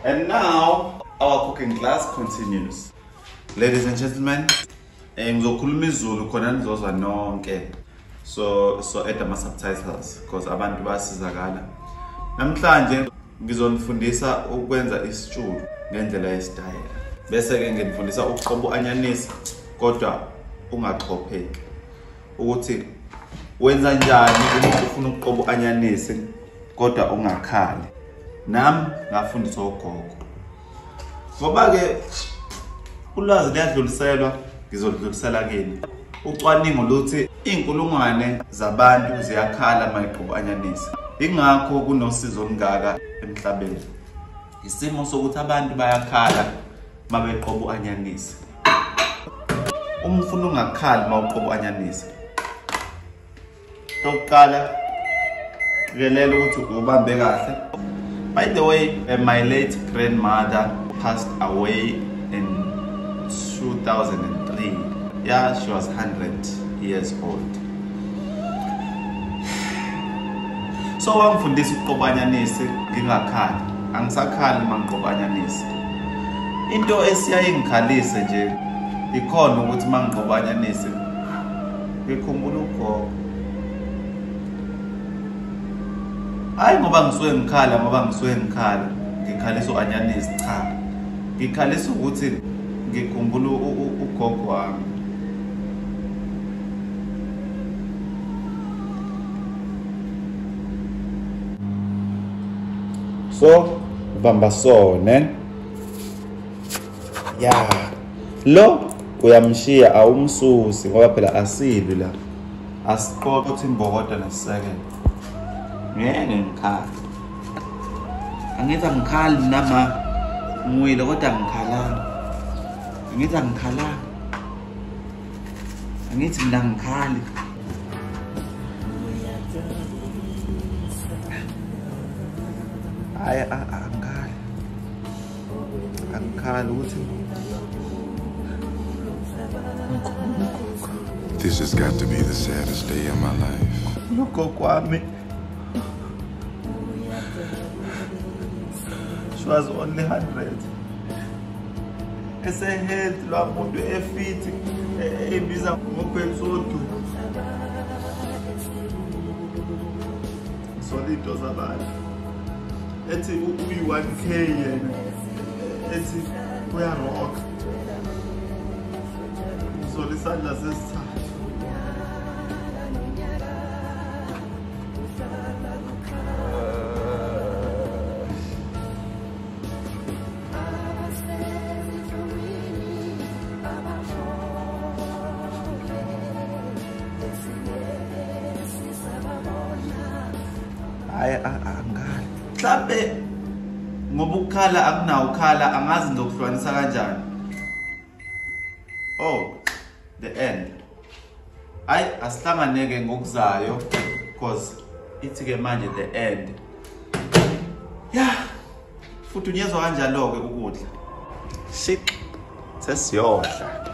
And now our cooking class continues. Ladies and gentlemen, ngizokhuluma isiZulu khona nizozwa nonke. So add ama subtitles because abantu bayasizakala. Namhlanje ngizonifundisa ukwenza isitshulu ngendlela yesitayela. Bese ke nginifundisa ukuqoba u-anyanisi kodwa ungaxhopheki. Ukuthi wenza njani uma ufuna ukuqoba u-anyanisi kodwa ungakhali. Nami ngafundiswa ugogo. Ngoba ke ulwazi liyadluliselwa, ngizodlulisela kini. Ucwaningo luthi inkulungwane zabantu ziyakhala mayiqoba u-anyanisi. Ingakho kunosizo olungaka emhlabeni. Isimo sokuthi abantu bayakhala mabeqoba u-anyanisi. Uma ufuna ungakhali mawuqoba u-anyanisi, okokuqala qikelela ukuthi ubambe kahle. By the way, my late grandmother passed away in 2003. Yeah, she was 100 years old. So wangifundisa ukuqoba u-anyanisi ngingakhali. Angisakhali mangiqoba u-anyanisi. Into esiyaye ngikhalise nje ikhona ukuthi mangiqoba u-anyanisi ngikhumbula ugogo. Hayi ngoba ngisuke ngikhala, ngoba ngisuke ngikhala ngikhalisa u-anyanisi, cha. Ngikhalisa ukuthi ngikhumbula ugogo wami. So ubamba so ne? Yeah. Lo uyamshiya awumsusi ngoba phela asilwi la. Asiqoqe ukuthi imbokodo nesisekelo. Ngeke ngikhala. Angithi angikhali nama ngiwile kodwa angikhalanga. Angithi angikhalanga. Angithi mina ngikhali. Hayi angikhali. Angikhali ukuthi This has got to be the saddest day of my life. Ugogo wami. She was only 100. Ese-health lwa muntu efit ebiza ngobheksodu. Solito zabantu. Ethi uyi-1K yena. Ethi uyarock. Uzola isandla sesithathu. Hayi angikhali. Mhlambe ngoba ukukhala akunawo ukukhala, angazi ngizokuhlukanisa kanjani. Oh, the end. Hayi asihlanganeke ngokuzayo because ithi ke manje the end. Yeah. Futhi unyezwa kanjalo ke ukudla. Shit. Sesiyodla.